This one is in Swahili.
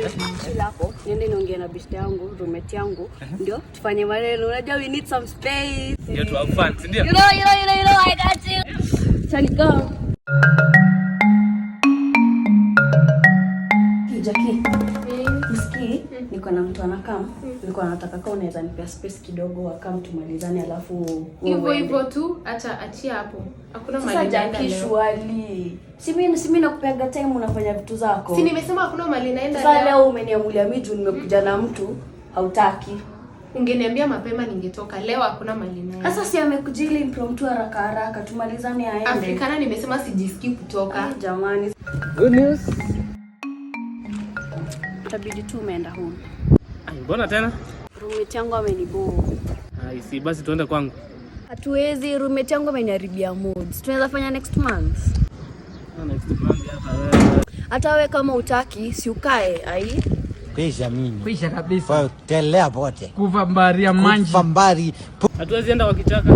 Chill hapo. Niende niongee na beshte yangu, roommate yangu, ndio tufanye maneno. Unajua we need some space. Ndio tu have fun, si ndio? You know, you know, you know, you know, I got you. Chani go. Jackie, usikii, niko na mtu anakam, niko nataka kama unaweza nipea space kidogo akam tumalizane alafu wewe Hivyo uende. hivyo tu, acha achia hapo. Hakuna Sasa mali naenda Jackie, leo. surely. Si mimi nakupeaga time unafanya vitu zako. Si nimesema hakuna mali naenda Sasa leo. leo umeniamulia mimi juu nimekuja na mtu hautaki. Ungeniambia mapema ningetoka. Leo hakuna mali naenda. Sasa si amekuja ile impromptu haraka haraka tumalizane aende. Afrikana nimesema sijisikii kutoka. Ai, jamani. Good news. Itabidi tu umeenda home. Ai, mbona tena? Roommate yangu ameniboo. Ai, si basi tuende kwangu. Hatuwezi, roommate yangu ameniharibia moods. Tunaweza fanya next month. Ah, next month hata wewe. Hata wewe kama utaki, si ukae, ai. Kwisha mimi. Kwisha kabisa. Potelea pote. Kuva mbari ya manji. Kufa mbali. Hatuwezi enda kwa kichaka.